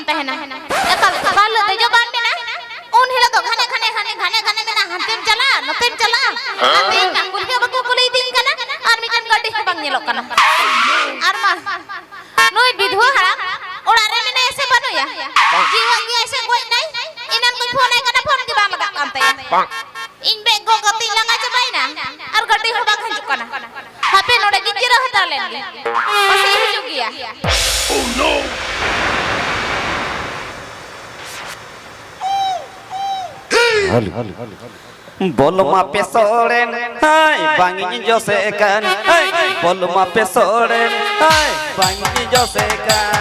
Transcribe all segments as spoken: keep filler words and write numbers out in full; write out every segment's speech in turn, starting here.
ᱛᱟᱦᱮᱱᱟ᱾ ᱮᱠᱟᱞ ᱚᱠᱟ ᱦᱤᱞᱳᱜ ᱫᱮᱡᱚᱜ ᱵᱟᱝ ᱢᱮᱱᱟ, ᱩᱱ ᱦᱤᱞᱳᱜ ᱫᱚ ᱜᱷᱟᱱᱮ ᱜᱷᱟᱱᱮ ᱦᱟᱱᱮ ᱜᱷᱟᱱᱮ ᱜᱷᱟᱱᱮ ᱢᱮᱱᱟ, ᱦᱟᱱᱛᱮᱢ ᱪᱟᱞᱟᱜᱼᱟ ᱱᱚᱛᱮᱢ ᱪᱟᱞᱟᱜᱼᱟ᱾ ᱟᱨ ᱛᱮᱦᱮᱧ ᱢᱟ ᱠᱩᱞᱦᱤ ᱦᱚᱸ ᱵᱟᱠᱚ ᱠᱩᱞᱤᱭᱮᱫᱤᱧ ᱠᱟᱱᱟ, ᱟᱨ ᱢᱤᱫᱴᱮᱱ ᱜᱟᱹᱰᱤ ᱦᱚᱸ ᱵᱟᱝ ᱧᱮᱞᱚᱜ ᱠᱟᱱᱟ᱾ ᱟᱨ ᱢᱟ ᱱᱩᱭ ᱵᱤᱫᱷᱣᱟᱹ ᱦᱟᱲᱟᱢ ᱚᱲᱟᱜ ᱨᱮ ᱢᱮᱱᱟᱭᱟ ᱥᱮ ᱵᱟᱹᱱᱩᱭᱟ? ᱡᱤᱣᱮᱫ ᱜᱮᱭᱟᱭ ᱥᱮ ᱜᱚᱡ ᱱᱟᱭ? ᱮᱱᱟᱱ ᱠᱷᱚᱱ ᱯᱷᱳᱱ ᱟᱭ ᱠᱟᱱᱟ, ᱯᱷᱳᱱ ᱜᱮ ᱵᱟᱝ ᱞᱟᱜᱟᱜ ᱠᱟᱱ ᱛᱟᱭᱟ᱾ ᱤᱧ ᱵᱮᱜᱽ ᱜᱚᱜ ᱠᱟᱛᱮᱧ ᱞᱟᱸᱜᱟ ᱪᱟᱵᱟᱭᱮᱱᱟ, ᱟᱨ ᱜᱟᱹᱰᱤ ᱦᱚᱸ ᱵᱟᱝ ᱦᱤᱡᱩᱜ ᱠᱟᱱᱟ᱾ ᱦᱟᱯᱮ ᱱᱚᱰᱮ ᱜᱤᱧ ᱡᱤᱨᱟᱹᱣ ᱦᱟᱛᱟᱲ ᱞᱮᱱ ᱜᱮ, ᱯᱟᱥᱮᱡ ᱦᱤᱡᱩᱜ ᱜᱮᱭᱟ᱾ ᱵᱚᱞ ᱢᱟ ᱯᱮ ᱥᱚᱲᱮᱱ, ᱦᱟᱭ, ᱵᱟᱝ ᱤᱧ ᱡᱚᱥᱮ ᱠᱟᱱ, ᱦᱟᱭ, ᱵᱚᱞ ᱢᱟ ᱯᱮ ᱥᱚᱲᱮᱱ, ᱦᱟᱭ, ᱵᱟᱝ ᱤᱧ ᱡᱚᱥᱮ ᱠᱟᱱ᱾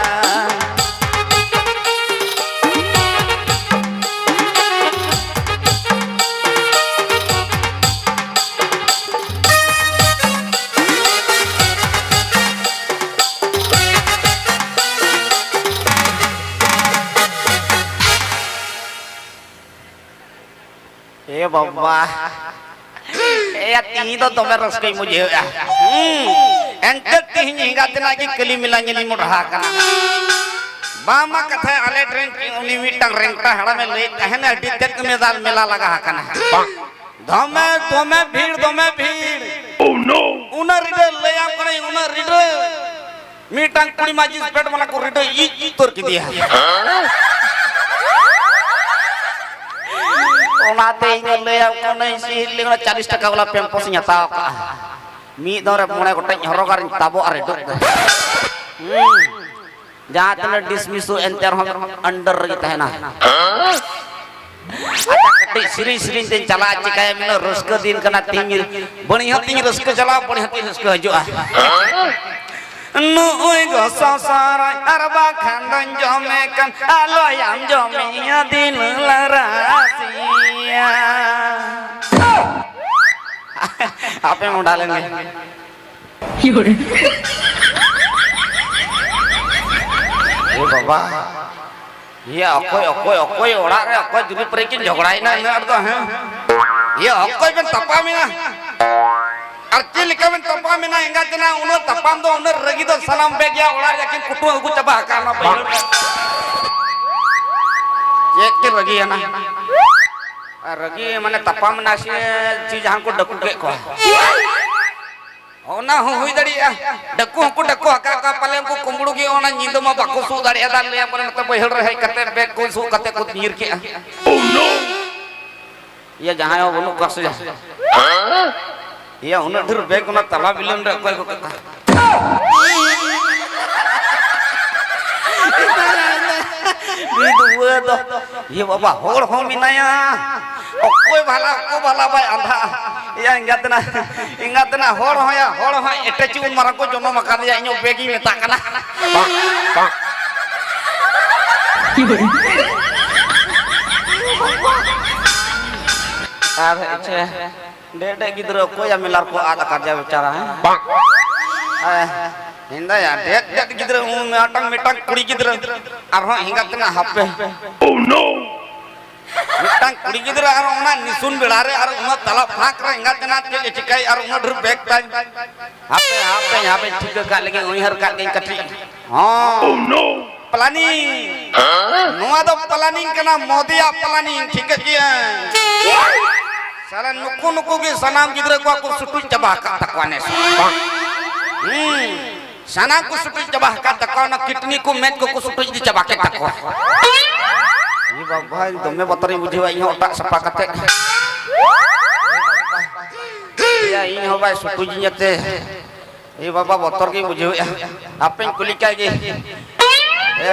ᱮ ᱵᱟᱵᱟ, ᱮᱭᱟ, ᱛᱤᱦᱤᱧ ᱫᱚ ᱫᱚᱢᱮ ᱨᱟᱹᱥᱠᱟᱹᱧ ᱵᱩᱡᱷᱟᱹᱣᱮᱜᱼᱟ᱾ ᱦᱩᱸ, ᱮᱱᱛᱮ ᱛᱤᱦᱤᱧ ᱮᱸᱜᱟᱛ ᱛᱮᱱᱟᱜ ᱜᱮ ᱠᱟᱹᱞᱤ ᱢᱮᱞᱟ ᱧᱮᱞᱤᱧ ᱢᱚᱰᱦᱟ ᱟᱠᱟᱱᱟ᱾ ᱵᱟᱝ ᱢᱟ ᱠᱟᱛᱷᱟ, ᱟᱞᱮ ᱴᱷᱮᱱ ᱩᱱᱤ ᱢᱤᱫᱴᱟᱝ ᱨᱮᱝᱴᱟ ᱦᱟᱲᱟᱢᱮ ᱞᱟᱹᱭᱮᱫ ᱛᱟᱦᱮᱱᱟ, ᱟᱹᱰᱤ ᱛᱮᱫ ᱢᱮᱞᱟ, ᱢᱮᱞᱟ ᱞᱟᱜᱟ ᱟᱠᱟᱱᱟ᱾ ᱫᱚᱢᱮ, ᱫᱚᱢᱮ ᱵᱷᱤᱲ, ᱫᱚᱢᱮ ᱵᱷᱤᱲ᱾ ᱩᱱᱟᱹᱜ ᱨᱤᱰᱟᱹ ᱞᱟᱹᱭᱟᱢ ᱠᱟᱹᱱᱟᱹᱧ, ᱩᱱᱟᱹᱜ ᱨᱤᱰᱟᱹ᱾ ᱢᱤᱫᱴᱟᱝ ᱠᱩᱲᱤ ᱢᱟᱹᱡᱷᱤ ᱯᱮᱴ ᱵᱟᱞᱟ ᱠᱚ ᱨᱤᱰᱟᱹ ᱤᱡ ᱩᱛᱟᱹᱨ ᱠᱮᱫᱮᱭᱟ᱾ ᱚᱱᱟᱛᱮ ᱤᱧ ᱫᱚ ᱞᱟᱹᱭᱟᱢ ᱠᱟᱹᱱᱟᱹᱧ, ᱥᱤᱦᱤᱞ ᱞᱮ ᱚᱱᱟ ᱪᱟᱞᱤᱥ ᱴᱟᱠᱟ ᱵᱟᱞᱟ ᱯᱮᱢᱯᱚᱥ ᱤᱧ ᱦᱟᱛᱟᱣ ᱠᱟᱜᱼᱟ᱾ ᱢᱤᱫ ᱫᱚᱢ ᱨᱮ ᱢᱚᱬᱮ ᱜᱚᱴᱮᱡ ᱦᱚᱨᱚᱜ ᱟᱨᱤᱧ ᱛᱟᱵᱚᱜ ᱟᱨ ᱨᱤᱰᱟᱹᱜ ᱫᱚ᱾ ᱦᱩᱸ᱾ ᱡᱟᱦᱟᱸ ᱛᱤᱱᱟᱹᱜ ᱰᱤᱥᱢᱤᱥᱚᱜ, ᱮᱱᱛᱮ ᱨᱮᱦᱚᱸ under ᱨᱮᱜᱮ ᱛᱟᱦᱮᱱᱟ᱾ ᱟᱪᱪᱷᱟ, ᱠᱟᱹᱴᱤᱡ ᱥᱮᱨᱮᱧ ᱥᱮᱨᱮᱧ ᱛᱮᱧ ᱪᱟᱞᱟᱜᱼᱟ, ᱪᱤᱠᱟᱹᱭᱟ, ᱢᱤᱫ ᱨᱟᱹᱥᱠᱟᱹ ᱫᱤᱱ ᱠᱟᱱᱟ ᱛᱤᱦᱤᱧ᱾ ᱵᱟᱹᱲᱤᱡ ᱦᱚᱸ ᱛᱤᱧ ᱨᱟᱹᱥᱠᱟᱹ ᱪᱟᱞᱟᱜᱼᱟ, ᱵᱟᱹᱲᱤᱡ ᱦᱚᱸ ᱛᱤᱧ ᱨᱟᱹᱥᱠᱟᱹ ᱦᱤᱡᱩᱜᱼᱟ᱾ ᱱᱩᱭ ᱜᱚ ᱥᱚᱥᱚᱨᱚᱡ ᱟᱨ ᱵᱟᱠᱷᱟᱱ ᱫᱚᱧ ᱡᱚᱢᱮ ᱠᱟᱱ, ᱟᱞᱚᱭᱟᱢ ᱡᱚᱢᱮᱧᱟ ᱫᱤᱱ ᱞᱟᱨᱟᱥᱤᱭᱟ᱾ ᱟᱯᱮ ᱢᱚᱰᱟ ᱞᱮᱱ ᱜᱮ᱾ ᱮ ᱵᱟᱵᱟ, ᱤᱭᱟᱹ ᱚᱠᱚᱭ, ᱚᱠᱚᱭ, ᱚᱠᱚᱭ ᱚᱲᱟᱜ ᱨᱮ ᱚᱠᱚᱭ ᱡᱩᱨᱤ ᱯᱟᱹᱨᱤ ᱠᱤᱱ ᱡᱷᱚᱜᱽᱲᱟᱭᱮᱱᱟ ᱤᱱᱟᱹᱜ ᱟᱸᱴ ᱫᱚ, ᱦᱮᱸ? ᱤᱭᱟᱹ ᱚᱠᱚᱭ ᱵᱮᱱ ᱛᱟᱯᱟᱢᱮᱱᱟ? ᱟᱨ ᱪᱮᱫ ᱞᱮᱠᱟ ᱵᱮᱱ ᱛᱟᱯᱟᱢᱮᱱᱟ ᱮᱸᱜᱟᱛ ᱮᱱᱟ? ᱩᱱᱟᱹᱜ ᱛᱟᱯᱟᱢ ᱫᱚ, ᱩᱱᱟᱹᱜ ᱨᱟᱹᱜᱤ ᱫᱚ ᱥᱟᱱᱟᱢ ᱵᱮᱜᱽ ᱭᱟ ᱚᱲᱟᱜ ᱨᱮ ᱠᱤᱱ ᱠᱩᱴᱩ ᱟᱹᱜᱩ ᱪᱟᱵᱟ ᱟᱠᱟᱫ ᱚᱱᱟ ᱵᱟᱹᱭᱦᱟᱹᱲ ᱨᱮ᱾ ᱪᱮᱫ ᱠᱤᱱ ᱨᱟᱹᱜᱤᱭᱮᱱᱟ? ᱟᱨ ᱨᱟᱹᱜᱤ ᱢᱟᱱᱮ ᱛᱟᱯᱟᱢ ᱮᱱᱟ ᱥᱮ ᱪᱮᱫ ᱡᱟᱦᱟᱸ ᱠᱚ ᱰᱟᱹᱠᱩ ᱠᱮᱫ ᱠᱚᱣᱟ? ᱚᱱᱟ ᱦᱚᱸ ᱦᱩᱭ ᱫᱟᱲᱮᱭᱟᱜᱼᱟ᱾ ᱰᱟᱹᱠᱩ ᱦᱚᱸᱠᱚ ᱰᱟᱹᱠᱩ ᱟᱠᱟᱫ ᱠᱚᱣᱟ, ᱯᱟᱞᱮ ᱩᱱᱠᱩ ᱠᱩᱢᱵᱽᱲᱩ ᱜᱮ ᱚᱱᱟ ᱧᱤᱫᱟᱹ ᱢᱟ ᱵᱟᱠᱚ ᱥᱩᱜ ᱫᱟᱲᱮᱭᱟᱫᱟ, ᱞᱟᱹᱭᱟ ᱵᱚᱞᱮ ᱱᱚᱛᱮ ᱵᱟᱹᱭᱦᱟᱹᱲ ᱨᱮ ᱦᱮᱡ ᱠᱟᱛᱮ ᱵᱮᱜᱽ ᱠᱚ ᱥᱩᱜ ᱠᱟᱛᱮ ᱠᱚ ᱧᱤᱨ ᱠᱮᱜᱼᱟ᱾ ᱤᱭᱟᱹ ᱡᱟᱦᱟᱸᱭ ᱦᱚᱸ ᱵᱟᱹᱱᱩᱜ ᱠᱚᱣᱟ ᱥᱮ? ᱤᱭᱟᱹ ᱩᱱᱟᱹᱜ ᱰᱷᱮᱨ ᱵᱮᱜᱽ ᱚᱱᱟ ᱛᱟᱞᱟ ᱵᱤᱞᱚᱱ ᱨᱮ ᱚᱠᱚᱭ ᱠᱚ ᱠᱟᱴᱟ? ᱢᱤᱫ ᱩᱣᱟᱹ ᱫᱚ, ᱤᱭᱟᱹ ᱵᱟᱵᱟ, ᱦᱚᱲ ᱦᱚᱸ ᱢᱮᱱᱟᱭᱟ᱾ ᱚᱠᱚᱭ ᱵᱷᱟᱞᱟ, ᱚᱠᱚᱭ ᱵᱷᱟᱞᱟ ᱵᱟᱭ ᱟᱸᱫᱷᱟ᱾ ᱤᱭᱟᱹ ᱮᱸᱜᱟᱛ ᱮᱱᱟ, ᱮᱸᱜᱟᱛ ᱮᱱᱟ, ᱦᱚᱲ ᱦᱚᱸᱭᱟ, ᱦᱚᱲ ᱦᱚᱸ ᱮᱴᱮᱪ ᱩᱱ ᱢᱟᱨᱟᱝ ᱠᱚ ᱡᱚᱱᱚᱢ ᱟᱠᱟᱫᱮᱭᱟ, ᱤᱧᱟᱹᱜ ᱵᱮᱜᱽ ᱤᱧ ᱢᱮᱛᱟᱜ ᱠᱟᱱᱟ᱾ ᱟᱨ ᱟᱪᱪᱷᱟ, ᱰᱮ ᱰᱮ ᱜᱤᱫᱽᱨᱟᱹ ᱚᱠᱚᱭᱟ ᱢᱮᱞᱟᱨ ᱠᱚ ᱟᱫ ᱟᱠᱟᱫᱮᱭᱟ ᱵᱮᱪᱟᱨᱟ, ᱦᱮᱸ? ᱦᱮᱸ, ᱦᱮᱸᱫᱟᱭᱟ, ᱰᱮ ᱰᱮ ᱜᱤᱫᱽᱨᱟᱹ, ᱩᱱ ᱢᱤᱫᱴᱟᱝ, ᱢᱤᱫᱴᱟᱝ ᱠᱩᱲᱤ ᱜᱤᱫᱽᱨᱟᱹ, ᱟᱨᱦᱚᱸ ᱮᱸᱜᱟᱛ ᱛᱮᱱᱟᱜ ᱦᱟᱯᱮ᱾ ᱢᱤᱫᱴᱟᱝ ᱠᱩᱲᱤ ᱜᱤᱫᱽᱨᱟᱹ ᱟᱨ ᱚᱱᱟ ᱱᱤᱥᱩᱱ ᱵᱮᱲᱟ ᱨᱮ ᱟᱨ ᱚᱱᱟ ᱛᱟᱞᱟ ᱯᱷᱟᱸᱠ ᱨᱮ ᱮᱸᱜᱟᱛ ᱛᱮᱱᱟᱜ ᱪᱮᱫ ᱮ ᱪᱤᱠᱟᱹᱭ ᱟᱨ ᱩᱱᱟᱹᱜ ᱰᱷᱮᱨ ᱵᱮᱜᱽ ᱛᱟᱭ᱾ ᱦᱟᱯᱮ, ᱦᱟᱯᱮ, ᱦᱟᱯᱮ, ᱴᱷᱤᱠᱟᱹ ᱠᱟᱜ ᱞᱮᱜᱮ, ᱩᱭᱦᱟᱹᱨ ᱠᱟᱜ ᱜᱮᱧ ᱠᱟᱹᱴᱤᱡ᱾ ᱦᱚᱸ᱾ ᱯᱞᱟᱱᱤᱝ᱾ ᱱᱚᱣᱟ ᱫᱚ ᱯᱞᱟᱱᱤᱝ ᱠᱟᱱᱟ, ᱢᱳᱫᱤᱭᱟᱜ ᱯᱞᱟᱱᱤᱝ, ᱴᱷᱤᱠᱟᱹ ᱠᱮᱜᱼᱟ᱾ ᱥᱟᱞᱟ ᱱᱩᱠᱩ, ᱱᱩᱠᱩ ᱜᱮ ᱥᱟᱱᱟᱢ ᱜᱤᱫᱽᱨᱟᱹ ᱠᱚᱣᱟᱜ ᱠᱚ ᱥᱩᱴᱩᱡ ᱪᱟᱵᱟ ᱟᱠᱟᱫ ᱛᱟᱠᱚᱣᱟ ᱱᱮᱥ᱾ ᱦᱩᱸ᱾ ᱥᱟᱱᱟᱢ ᱠᱚ ᱥᱩᱴᱩᱡ ᱪᱟᱵᱟ ᱟᱠᱟᱫ ᱛᱟᱠᱚᱣᱟ, ᱚᱱᱟ ᱠᱤᱰᱱᱤ ᱠᱚ, ᱢᱮᱫ ᱠᱚᱠᱚ ᱥᱩᱴᱩᱡ ᱤᱫᱤ ᱪᱟᱵᱟ ᱠᱮᱫ ᱛᱟᱠᱚᱣᱟ᱾ ᱮ ᱵᱟᱵᱟ, ᱫᱚᱢᱮ ᱵᱚᱛᱚᱨᱤᱧ ᱵᱩᱡᱷᱟᱹᱣᱟ ᱤᱧ ᱦᱚᱸ ᱚᱴᱟᱜ ᱥᱟᱯᱷᱟ ᱠᱟᱛᱮ᱾ ᱮᱭᱟ, ᱤᱧ ᱦᱚᱸ ᱵᱟᱭ ᱥᱩᱴᱩᱡᱤᱧᱟ ᱛᱮ᱾ ᱮ ᱵᱟᱵᱟ, ᱵᱚᱛᱚᱨ ᱜᱤᱧ ᱵᱩᱡᱷᱟᱹᱣᱮᱫᱼᱟ᱾ ᱦᱟᱯᱮᱧ ᱠᱩᱞᱤ ᱠᱟᱭ ᱜᱮ᱾ ᱮ,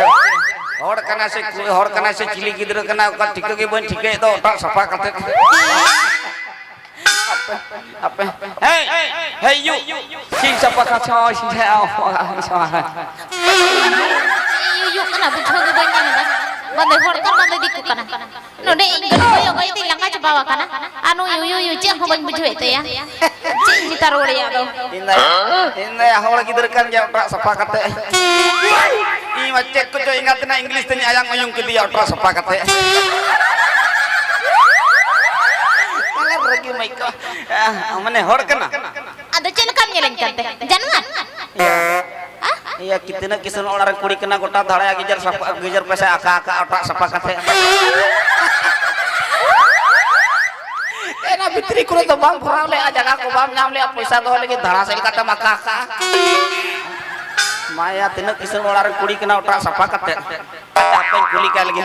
ᱦᱚᱲ ᱠᱟᱱᱟ ᱥᱮ ᱠᱩ-, ᱦᱚᱲ ᱠᱟᱱᱟ ᱥᱮ ᱪᱤᱞᱤ ᱜᱤᱫᱽᱨᱟᱹ ᱠᱟᱱᱟ, ᱚᱠᱟ ᱴᱷᱤᱠᱟᱹ ᱜᱮ ᱵᱟᱹᱧ ᱴᱷᱤᱠᱟᱹᱭᱮᱫ ᱫᱚ, ᱚᱴᱟᱜ ᱥᱟᱯᱷᱟ ᱠᱟᱛᱮ᱾ ᱦᱟᱯᱮ, ᱦᱟᱯᱮ᱾ ᱦᱮᱭ, ᱦᱮᱭ, ᱭᱩ᱾ ᱥᱤᱧ ᱥᱟᱯᱷᱟ ᱠᱟᱛᱮ, ᱥᱤᱧ ᱥᱟᱯᱷᱟ᱾ ᱪᱮᱫ ᱤᱧ ᱩᱭᱩᱜ ᱠᱟᱱᱟ, ᱵᱩᱡᱷᱟᱹᱣ ᱜᱮ ᱵᱟᱹᱧ ᱧᱟᱢ ᱮᱫᱟ᱾ ᱵᱟᱸᱫᱮ ᱦᱚᱲ ᱠᱟᱱ ᱵᱟᱸᱫᱮ ᱫᱤᱠᱩ ᱠᱟᱱᱟ᱾ ᱱᱚᱰᱮ ᱤᱧ ᱜᱟᱹᱰᱤ ᱠᱚᱭᱚᱜ ᱠᱚᱭᱚᱜ ᱛᱮᱧ ᱞᱟᱸᱜᱟ ᱪᱟᱵᱟ ᱟᱠᱟᱱᱟ᱾ ᱟᱨ ᱱᱩᱭ ᱩᱭᱩ ᱩᱭᱩ ᱪᱮᱫ ᱦᱚᱸ ᱵᱟᱹᱧ ᱵᱩᱡᱷᱟᱹᱣᱮᱫ ᱛᱟᱭᱟ᱾ ᱪᱮᱫ ᱤᱧ ᱢᱮᱛᱟ ᱨᱩᱣᱟᱹᱲᱮᱭᱟ ᱟᱫᱚ? ᱤᱧ ᱫᱚ, ᱤᱧ ᱫᱚ ᱦᱚᱲ ᱜᱤᱫᱽᱨᱟᱹ ᱠᱟᱱ ᱜᱮᱭᱟ, ᱚᱴᱟᱜ ᱥᱟᱯᱷᱟ ᱠᱟᱛᱮ᱾ ᱤᱧ ᱢᱟ ᱪᱮᱫ ᱠᱚᱪᱚ ᱮᱸᱜᱟᱛ ᱮᱱᱟ, ᱤᱝᱞᱤᱥ ᱛᱮᱧ ᱟᱭᱟᱝ ᱩᱭᱩᱝ ᱠᱮᱫᱮᱭᱟ, ᱚᱴᱟᱜ ᱥᱟᱯᱷᱟ ᱠᱟᱛᱮ᱾ ᱟᱞᱮ ᱨᱟᱹᱜᱤ ᱢᱟᱹᱭ ᱠᱚ᱾ ᱢᱟᱱᱮ ᱦᱚᱲ ᱠᱟᱱᱟ᱾ ᱟᱫᱚ ᱪᱮᱫ ᱞᱮᱠᱟᱢ ᱧᱮᱞᱮᱧ ᱠᱟᱱᱛᱮ? ᱡᱟᱱᱣᱟᱨ? ᱦᱮᱸ? ᱤᱭᱟᱹ, ᱠᱤ ᱛᱤᱱᱟᱹᱜ ᱠᱤᱥᱟᱹᱬ ᱚᱲᱟᱜ ᱨᱮᱱ ᱠᱩᱲᱤ ᱠᱟᱱᱟ, ᱜᱚᱴᱟ ᱫᱷᱟᱲᱟᱭᱟ ᱜᱤᱡᱮᱨ ᱥᱟᱯᱷᱟ, ᱜᱤᱡᱮᱨ ᱯᱚᱭᱥᱟ ᱟᱠᱟ ᱟᱠᱟ ᱚᱴᱟᱜ ᱥᱟᱯᱷᱟ ᱠᱟᱛᱮ᱾ ᱮᱱᱟ ᱵᱷᱤᱛᱨᱤ ᱠᱚᱨᱮ ᱫᱚ ᱵᱟᱢ ᱵᱷᱚᱨᱟᱣ ᱞᱮᱜᱼᱟ, ᱡᱟᱭᱜᱟ ᱠᱚ ᱵᱟᱢ ᱧᱟᱢ ᱞᱮᱜᱼᱟ, ᱯᱚᱭᱥᱟ ᱫᱚᱦᱚ ᱞᱟᱹᱜᱤᱫ ᱫᱷᱟᱲᱟ ᱥᱮᱫ ᱞᱮᱠᱟᱛᱮᱢ ᱟᱠᱟ ᱟᱠᱟ᱾ ᱢᱟᱭᱟ, ᱛᱤᱱᱟᱹᱜ ᱠᱤᱥᱟᱹᱬ ᱚᱲᱟᱜ ᱨᱮᱱ ᱠᱩᱲᱤ ᱠᱟᱱᱟ ᱚᱴᱟᱜ ᱥᱟᱯᱷᱟ ᱠᱟᱛᱮ᱾ ᱟᱪᱪᱷᱟ, ᱦᱟᱯᱮᱧ ᱠᱩᱞᱤ ᱠᱟᱭ ᱞᱮᱜᱮ᱾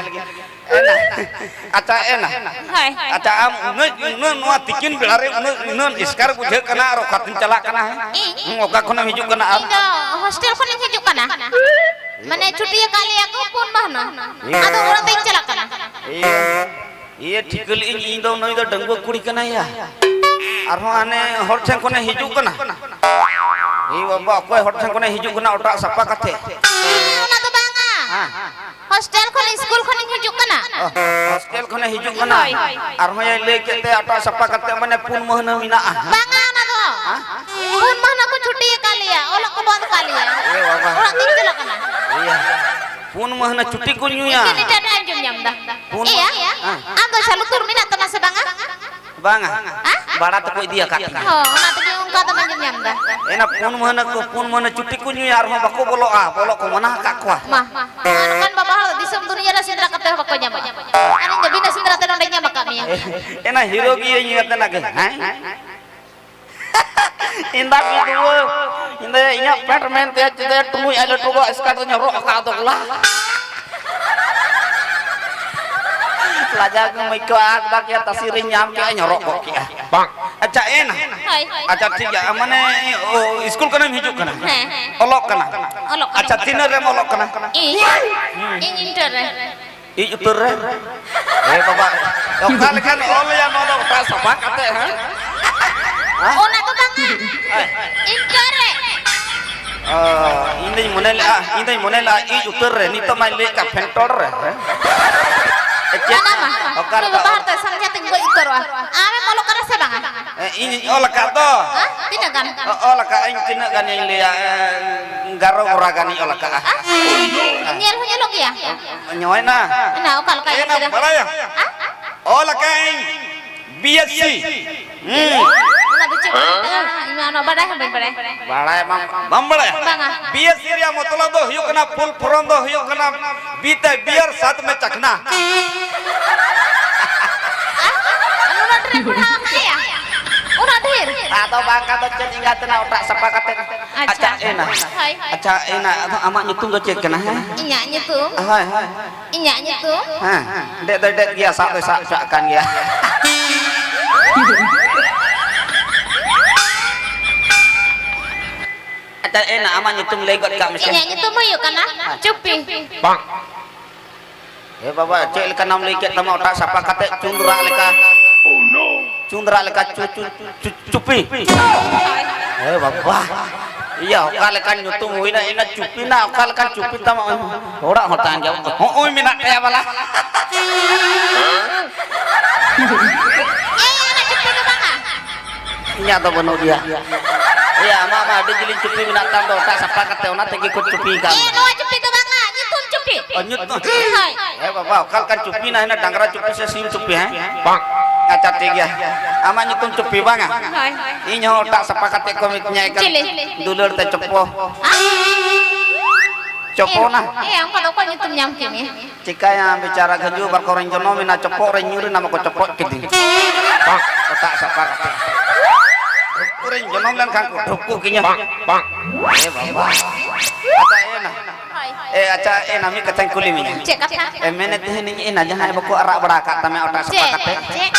ᱮᱱᱟ᱾ ᱟᱪᱪᱷᱟ, ᱮᱱᱟ᱾ ᱦᱳᱭ᱾ ᱟᱪᱪᱷᱟ, ᱟᱢ ᱩᱱᱟᱹᱜ, ᱩᱱᱟᱹᱜ ᱱᱚᱣᱟ ᱛᱤᱠᱤᱱ ᱵᱮᱲᱟ ᱨᱮ ᱩᱱᱟᱹᱜ, ᱩᱱᱟᱹᱜ ᱮᱥᱠᱟᱨ ᱵᱩᱡᱷᱟᱹᱜ ᱠᱟᱱᱟ ᱟᱨ ᱚᱠᱟ ᱛᱮᱢ ᱪᱟᱞᱟᱜ ᱠᱟᱱᱟ, ᱦᱮᱸ? ᱤᱧ? ᱦᱩᱸ, ᱚᱠᱟ ᱠᱷᱚᱱᱮᱢ ᱦᱤᱡᱩᱜ ᱠᱟᱱᱟ ᱟᱨ? ᱤᱧ ᱫᱚ ᱦᱳᱥᱴᱮᱞ ᱠᱷᱚᱱᱤᱧ ᱦᱤᱡᱩᱜ ᱠᱟᱱᱟ᱾ ᱢᱟᱱᱮ ᱪᱷᱩᱴᱤ ᱟᱠᱟᱫ ᱞᱮᱭᱟ ᱠᱚ ᱯᱩᱱ ᱢᱟᱹᱦᱱᱟᱹ᱾ ᱤᱭᱟᱹ᱾ ᱟᱫᱚ ᱚᱲᱟᱜ ᱛᱮᱧ ᱪᱟᱞᱟᱜ ᱠᱟᱱᱟ᱾ ᱤᱭᱟᱹ, ᱤᱭᱟᱹ, ᱴᱷᱤᱠᱟᱹ ᱞᱮᱫ ᱟᱹᱧ, ᱤᱧ ᱫᱚ ᱱᱩᱭ ᱫᱚ ᱰᱟᱺᱜᱩᱣᱟᱹ ᱠᱩᱲᱤ ᱠᱟᱱᱟᱭᱟ᱾ ᱟᱨᱦᱚᱸ ᱦᱟᱱᱮ ᱦᱚᱲ ᱴᱷᱮᱱ ᱠᱷᱚᱱᱮ ᱦᱤᱡᱩᱜ ᱠᱟᱱᱟ᱾ ᱮ ᱵᱟᱵᱟ, ᱚᱠᱚᱭ ᱦᱚᱲ ᱴᱷᱮᱱ ᱠᱷᱚᱱᱮ ᱦᱤᱡᱩᱜ ᱠᱟᱱᱟ ᱚᱴᱟᱜ ᱥᱟᱯᱷᱟ ᱠᱟᱛᱮ? ᱚᱱᱟ ᱫᱚ ᱵᱟᱝᱟ᱾ ᱦᱮᱸ᱾ ᱦᱳᱥᱴᱮᱞ ᱠᱷᱚᱱ, ᱤᱥᱠᱩᱞ ᱠᱷᱚᱱᱤᱧ ᱦᱤᱡᱩᱜ ᱠᱟᱱᱟ᱾ ᱚ, ᱦᱳᱥᱴᱮᱞ ᱠᱷᱚᱱᱮ ᱦᱤᱡᱩᱜ ᱠᱟᱱᱟ᱾ ᱦᱳᱭ᱾ ᱟᱨᱦᱚᱸᱭ ᱞᱟᱹᱭ ᱠᱮᱫ ᱛᱮ ᱚᱴᱟᱜ ᱥᱟᱯᱷᱟ ᱠᱟᱛᱮ ᱢᱟᱱᱮ ᱯᱩᱱ ᱢᱟᱹᱦᱱᱟᱹ ᱢᱮᱱᱟᱜᱼᱟ᱾ ᱵᱟᱝᱟ, ᱚᱱᱟ ᱫᱚ᱾ ᱦᱮᱸ? ᱯᱩᱱ ᱢᱟᱹᱦᱱᱟᱹ ᱠᱚ ᱪᱷᱩᱴᱤ ᱟᱠᱟᱫ ᱞᱮᱭᱟ, ᱚᱞᱚᱜ ᱠᱚ ᱵᱚᱱᱫ ᱟᱠᱟᱫ ᱞᱮᱭᱟ᱾ ᱮ ᱵᱟᱵᱟ᱾ ᱚᱲᱟᱜ ᱛᱤᱧ ᱪᱟᱞᱟᱜ ᱠᱟᱱᱟ᱾ ᱤᱭᱟᱹ, ᱯᱩᱱ ᱢᱟᱹᱦᱱᱟᱹ ᱪᱷᱩᱴᱤ ᱠᱚ ᱧᱩᱭᱟ᱾ ᱮᱠᱮᱱ ᱮᱴᱟᱜ ᱮᱴᱟᱜ ᱟᱸᱡᱚᱢ ᱧᱟᱢ ᱮᱫᱟ᱾ ᱯᱩᱱ ᱮᱭᱟ, ᱢᱟᱹᱦᱱᱟᱹ? ᱦᱮᱸ᱾ ᱟᱢ ᱫᱚ ᱟᱪᱪᱷᱟ ᱞᱩᱛᱩᱨ ᱢᱮᱱᱟᱜ ᱛᱟᱢᱟ ᱥᱮ ᱵᱟᱝᱟ? ᱵᱟᱝᱟ᱾ ᱦᱮᱸ? ᱵᱷᱟᱲᱟ ᱛᱮᱠᱚ ᱤᱫᱤ ᱟᱠᱟᱫ ᱛᱤᱧᱟ᱾ ᱦᱚᱸ, ᱚᱱᱟ ᱛᱮᱜᱮ ᱚᱱᱠᱟ ᱫᱚᱢ ᱟᱸᱡᱚᱢ ᱧᱟᱢ ᱮᱫᱟ᱾ ᱮᱱᱟ ᱯᱩᱱ ᱢᱟᱹᱦᱱᱟᱹ ᱠᱚ, ᱯᱩᱱ ᱢᱟᱹᱦᱱᱟᱹ ᱪᱷᱩᱴᱤ ᱠᱚ ᱧᱩᱭᱟ, ᱟᱨᱦᱚᱸ ᱵᱟᱠᱚ ᱵᱚᱞᱚᱜᱼᱟ, ᱵᱚᱞᱚᱜ ᱠᱚ ᱢᱟᱱᱟ ᱟᱠᱟᱫ ᱠᱚᱣᱟ᱾ ᱢᱟ, ᱚᱱᱠᱟᱱ ᱵᱟᱵᱟ ᱦᱚᱲ ᱫᱤᱥᱚᱢ ᱫᱩᱱᱤᱭᱟᱹ ᱨᱮ ᱥᱮᱸᱫᱽᱨᱟ ᱠᱟᱛᱮ ᱦᱚᱸ ᱵᱟᱠᱚ ᱧᱟᱢᱚᱜᱼᱟ᱾ ᱟᱨ ᱤᱧ ᱫᱚ ᱵᱤᱱᱟᱹ ᱥᱮᱸᱫᱽᱨᱟ ᱛᱮ ᱱᱚᱰᱮᱧ ᱧᱟᱢ ᱟᱠᱟᱫ ᱢᱮᱭᱟ᱾ ᱮᱱᱟ ᱦᱤᱨᱳ ᱜᱮ ᱤᱧ ᱟᱛᱮ ᱱᱟᱜᱮ, ᱦᱮᱸ? ᱤᱧ ᱫᱟ ᱵᱤᱫᱩᱣᱟᱹ, ᱤᱧ ᱫᱚ ᱤᱧᱟᱹᱜ ᱯᱮᱱᱴ ᱢᱮᱱ ᱛᱮ ᱪᱮᱫ ᱴᱩᱢᱩᱭ ᱟᱡ ᱞᱟᱹᱴᱩ ᱜᱚ ᱮᱥᱠᱟᱨ ᱫᱚᱧ ᱦᱚᱨᱚᱜ ᱟᱠᱟᱫ ᱫᱚ ᱜᱚᱞᱟ᱾ ᱞᱟᱡᱟᱣ ᱜᱮᱢ ᱟᱹᱭᱠᱟᱹᱣᱟ, ᱟᱨ ᱵᱟᱠᱮ ᱛᱟᱥᱮ ᱨᱤᱧ ᱧᱟᱢ ᱠᱮᱜᱼᱟ, ᱦᱚᱨᱚᱜ ᱜᱚᱫ ᱠᱮᱜᱼᱟ᱾ ᱵᱟᱝ᱾ ᱟᱪᱪᱷᱟ, ᱮᱱᱟ᱾ ᱦᱳᱭ᱾ ᱟᱪᱪᱷᱟ, ᱴᱷᱤᱠ ᱜᱮᱭᱟ, ᱢᱟᱱᱮ, ᱚ, ᱤᱥᱠᱩᱞ ᱠᱷᱚᱱᱮᱢ ᱦᱤᱡᱩᱜ ᱠᱟᱱᱟ? ᱦᱮᱸ᱾ ᱚᱞᱚᱜ ᱠᱟᱱᱟ? ᱚᱞᱚᱜ ᱠᱟᱱᱟ᱾ ᱟᱪᱪᱷᱟ, ᱛᱤᱱᱟᱹᱜ ᱨᱮᱢ ᱚᱞᱚᱜ ᱠᱟᱱᱟ? ᱤᱧ? ᱤᱧ ᱤᱱᱴᱟᱨ ᱨᱮ᱾ ᱤᱡ ᱩᱛᱟᱹᱨ ᱨᱮ? ᱮ ᱵᱟᱵᱟ, ᱚᱠᱟ ᱞᱮᱠᱟᱱ ᱚᱞ ᱭᱟ ᱱᱚᱣᱟ ᱫᱚ ᱚᱴᱟᱜ ᱥᱟᱯᱷᱟ ᱠᱟᱛᱮ, ᱦᱮᱸ? ᱦᱮᱸ? ᱚᱱᱟ ᱫᱚ ᱵᱟᱝᱟ᱾ ᱦᱮᱸ᱾ ᱤᱱᱴᱟᱨ ᱨᱮ᱾ ᱚ, ᱤᱧ ᱫᱚᱧ ᱢᱚᱱᱮ ᱞᱮᱜᱼᱟ, ᱤᱧ ᱫᱚᱧ ᱢᱚᱱᱮ ᱞᱮᱜᱼᱟ ᱤᱡ ᱩᱛᱟᱹᱨ ᱨᱮ, ᱱᱤᱛᱚᱜ ᱢᱟᱧ ᱞᱟᱹᱭᱮᱫ ᱠᱟᱱ ᱯᱷᱮᱱᱴᱚᱲ ᱨᱮ, ᱦᱮᱸ? ᱪᱮᱫ? ᱚᱱᱟ ᱢᱟ, ᱚᱠᱟ ᱱᱩᱭ ᱞᱮᱠᱟ? ᱵᱟᱵᱟ ᱦᱚᱲ ᱛᱮ ᱥᱟᱢᱡᱷᱟ ᱛᱮᱧ ᱜᱚᱡ ᱩᱛᱟᱹᱨᱚᱜᱼᱟ᱾ ᱟᱢᱮᱢ ᱚᱞᱚᱜ ᱠᱟᱱᱟ ᱥᱮ ᱵᱟᱝᱟ? ᱮ, ᱤᱧᱤᱧ ᱚᱞ ᱟᱠᱟᱫ ᱫᱚ᱾ ᱦᱮᱸ? ᱛᱤᱱᱟᱹᱜ ᱜᱟᱱ? ᱚ-, ᱚᱞ ᱟᱠᱟᱫ ᱟᱹᱧ ᱛᱤᱱᱟᱹᱜ ᱜᱟᱱᱤᱧ ᱞᱟᱹᱭᱟ, ᱮ, ᱜᱟᱨᱚ ᱜᱚᱨᱟ ᱜᱟᱱᱤᱧ ᱚᱞ ᱟᱠᱟᱫᱼᱟ᱾ ᱦᱮᱸ? ᱧᱮᱞ ᱦᱚᱸ ᱧᱮᱞᱚᱜ ᱜᱮᱭᱟ? ᱧᱚᱭ ᱱᱟ᱾ ᱮᱱᱟ ᱚᱠᱟ ᱞᱮᱠᱟ ᱮᱱᱟ ᱮᱱᱛᱮ ᱨᱮᱦᱚᱸ? ᱵᱟᱲᱟᱭᱟ? ᱦᱮᱸ? ᱚᱞ ᱟᱠᱟᱫ ᱟᱹᱧ ᱵᱤ ᱮᱥ ᱥᱤ᱾ ᱦᱩᱸ᱾ ᱚᱱᱟ ᱫᱚ ᱪᱮᱫ ᱠᱚ ᱢᱮᱛᱟᱜᱼᱟ? ᱚᱱᱟ ᱵᱟᱰᱟᱭ ᱦᱚᱸ ᱵᱟᱹᱧ ᱵᱟᱲᱟᱭᱟ᱾ ᱵᱟᱲᱟᱭ ᱵᱟᱝ, ᱵᱟᱢ ᱵᱟᱲᱟᱭᱟ? ᱵᱟᱝᱟ᱾ B S C ᱨᱮᱭᱟᱜ ᱢᱚᱛᱞᱚᱵ ᱫᱚ ᱦᱩᱭᱩᱜ ᱠᱟᱱᱟ, ᱯᱷᱩᱞ ᱯᱷᱚᱨᱚᱢ ᱫᱚ ᱦᱩᱭᱩᱜ ᱠᱟᱱᱟ, ᱵᱤ ᱛᱮ ᱵᱤᱭᱟᱨ, ᱥᱟᱛ ᱢᱮ ᱪᱟᱠᱷᱱᱟ᱾ ᱟᱨ ᱩᱱᱟᱹᱜ ᱰᱷᱮᱨ ᱯᱟᱲᱦᱟᱣ ᱟᱠᱟᱫ ᱭᱟ? ᱩᱱᱟᱹᱜ ᱰᱷᱮᱨ? ᱟᱫᱚ ᱵᱟᱝ ᱠᱷᱟᱱ ᱫᱚ ᱪᱮᱫ ᱮᱸᱜᱟᱛ ᱛᱮᱱᱟᱜ ᱚᱴᱟᱜ ᱥᱟᱯᱷᱟ ᱠᱟᱛᱮ᱾ ᱟᱪᱪᱷᱟ᱾ ᱟᱪᱪᱷᱟ, ᱮᱱᱟ᱾ ᱦᱳᱭ᱾ ᱟᱪᱪᱷᱟ, ᱮᱱᱟ, ᱟᱫᱚ ᱟᱢᱟᱜ ᱧᱩᱛᱩᱢ ᱫᱚ ᱪᱮᱫ ᱠᱟᱱᱟ, ᱦᱮᱸ? ᱤᱧᱟᱹᱜ ᱧᱩᱛᱩᱢ? ᱦᱳᱭ, ᱦᱳᱭ᱾ ᱤᱧᱟᱹᱜ ᱧᱩᱛᱩᱢ? ᱦᱮᱸ, ᱦᱮᱸ᱾ ᱰᱮᱡ ᱫᱚᱭ ᱰᱮᱡ ᱜᱮᱭᱟ, ᱥᱟᱵ ᱫᱚᱭ ᱥᱟᱵ ᱦᱚᱪᱚᱣᱟᱜ ᱠᱟᱱ ᱜᱮᱭᱟ᱾ ᱟᱪᱪᱷᱟ, ᱮᱱᱟ, ᱟᱢᱟᱜ ᱧᱩᱛᱩᱢ ᱞᱟᱹᱭ ᱜᱚᱫ ᱠᱟᱜ ᱢᱮᱥᱮ᱾ ᱤᱧᱟᱹᱜ ᱧᱩᱛᱩᱢ ᱦᱩᱭᱩᱜ ᱠᱟᱱᱟ ᱪᱩᱯᱤ᱾ ᱮ ᱵᱟᱵᱟ, ᱪᱮᱫ ᱞᱮᱠᱟᱱᱟᱢ ᱞᱟᱹᱭ ᱠᱮᱫ ᱛᱟᱢᱟ, ᱚᱴᱟᱜ ᱥᱟᱯᱷᱟ ᱠᱟᱛᱮ ᱪᱩᱸᱫᱽ ᱨᱟᱜ ᱞᱮᱠᱟ᱾ ᱪᱩᱸᱫᱽ ᱨᱟᱜ ᱞᱮᱠᱟ ᱪᱩ-, ᱪᱩ-, ᱪᱩ-, ᱪᱩᱯᱤ᱾ ᱮ ᱵᱟᱵᱟ, ᱤᱭᱟᱹ ᱚᱠᱟ ᱞᱮᱠᱟᱱ ᱧᱩᱛᱩᱢ ᱦᱩᱭᱱᱟ, ᱤᱱᱟᱹ ᱪᱩᱯᱤ ᱨᱮᱱᱟᱜ ᱚᱠᱟ ᱞᱮᱠᱟᱱ ᱪᱩᱯᱤ ᱛᱟᱢᱟ? ᱦᱚᱲᱟᱜ ᱦᱚᱸ ᱛᱟᱦᱮᱱ ᱜᱮᱭᱟ, ᱦᱚᱸᱜᱼᱚᱭ ᱢᱮᱱᱟᱜ ᱛᱟᱭᱟ ᱵᱟᱞᱟ᱾ ᱮᱭ, ᱚᱱᱟ ᱪᱩᱯᱤ ᱫᱚ ᱵᱟᱝᱟ᱾ ᱤᱧᱟᱹᱜ ᱫᱚ ᱵᱟᱹᱱᱩᱜ ᱜᱮᱭᱟ᱾ ᱮᱭᱟ, ᱟᱢᱟᱜ ᱢᱟ ᱟᱹᱰᱤ ᱡᱤᱞᱤᱧ ᱪᱩᱯᱤ ᱢᱮᱱᱟᱜ ᱛᱟᱢ ᱫᱚ, ᱚᱴᱟᱜ ᱥᱟᱯᱷᱟ ᱠᱟᱛᱮ ᱚᱱᱟ ᱛᱮᱜᱮ ᱠᱚ ᱪᱩᱯᱤ ᱠᱟᱜ ᱮ, ᱢᱮ᱾ ᱱᱚᱣᱟ ᱪᱩᱯᱤ ᱫᱚ ᱵᱟᱝᱟ, ᱧᱩᱛᱩᱢ ᱪᱩᱯᱤ᱾ ᱚ, ᱧᱩᱛᱩᱢ? ᱦᱳᱭ᱾ ᱮ ᱵᱟᱵᱟ, ᱚᱠᱟ ᱞᱮᱠᱟᱱ ᱪᱩᱯᱤ ᱱᱟ ᱦᱮᱱᱟ, ᱰᱟᱝᱨᱟ ᱪᱩᱯᱤ ᱥᱮ ᱥᱤᱢ ᱪᱩᱯᱤ, ᱦᱮᱸ? ᱟᱪᱪᱷᱟ, ᱴᱷᱤᱠ ᱜᱮᱭᱟ᱾ ᱟᱢᱟᱜ ᱧᱩᱛᱩᱢ ᱪᱩᱯᱤ ᱵᱟᱝᱟ? ᱦᱳᱭ᱾ ᱤᱧ ᱦᱚᱸ ᱚᱴᱟᱜ ᱥᱟᱯᱷᱟ ᱠᱟᱛᱮ ᱠᱚ ᱢᱤᱛᱟᱹᱧᱟ ᱮᱠᱟᱞ ᱪᱤᱞᱤ? ᱫᱩᱞᱟᱹᱲ ᱛᱮ ᱪᱚᱯᱚ᱾ ᱟ? ᱪᱚᱯᱚ ᱱᱟ? ᱮ, ᱚᱱᱠᱟ ᱫᱚ ᱚᱠᱚᱭ ᱧᱩᱛᱩᱢ ᱧᱟᱢ ᱠᱮᱫ ᱢᱮᱭᱟ? ᱪᱤᱠᱟᱹᱭᱟᱢ ᱵᱮᱪᱟᱨᱟ, ᱜᱷᱟᱹᱡᱩ ᱵᱟᱨᱠᱚ ᱨᱮᱧ ᱡᱚᱱᱚᱢ ᱮᱱᱟ, ᱪᱚᱯᱚᱜ ᱨᱮᱧ ᱧᱩᱨ ᱮᱱᱟ, ᱵᱟᱠᱚ ᱪᱚᱯᱚᱡ ᱠᱤᱫᱤᱧ᱾ ᱚᱴᱟᱜ ᱥᱟᱯᱷᱟ ᱠᱟᱛᱮ᱾ ᱫᱷᱩᱯᱠᱩ ᱨᱮᱧ ᱡᱚᱱᱚᱢ ᱞᱮᱱᱠᱷᱟᱱ ᱠᱚ ᱫᱷᱩᱯᱠᱩ ᱠᱤᱧᱟ᱾ ᱮ ᱵᱟᱵᱟ᱾ ᱟᱪᱪᱷᱟ, ᱮ ᱱᱟ᱾ ᱦᱳᱭ᱾ ᱮ, ᱟᱪᱪᱷᱟ, ᱮ ᱱᱟ, ᱢᱤᱫ ᱠᱟᱛᱷᱟᱧ ᱠᱩᱞᱤ ᱢᱮᱭᱟ᱾ ᱪᱮᱫ ᱠᱟᱛᱷᱟ? ᱮ, ᱢᱮᱱᱮᱫ ᱛᱟᱦᱮᱱᱤᱧ, ᱮ ᱱᱟ, ᱡᱟᱦᱟᱸᱭ ᱵᱟᱠᱚ ᱟᱨᱟᱜ ᱵᱟᱲᱟ ᱟᱠᱟᱫ ᱛᱟᱢᱟ ᱚᱴᱟᱜ ᱥᱟᱯᱷᱟ ᱪᱮᱫ? ᱠᱟᱛᱮ? ᱪᱮᱫ?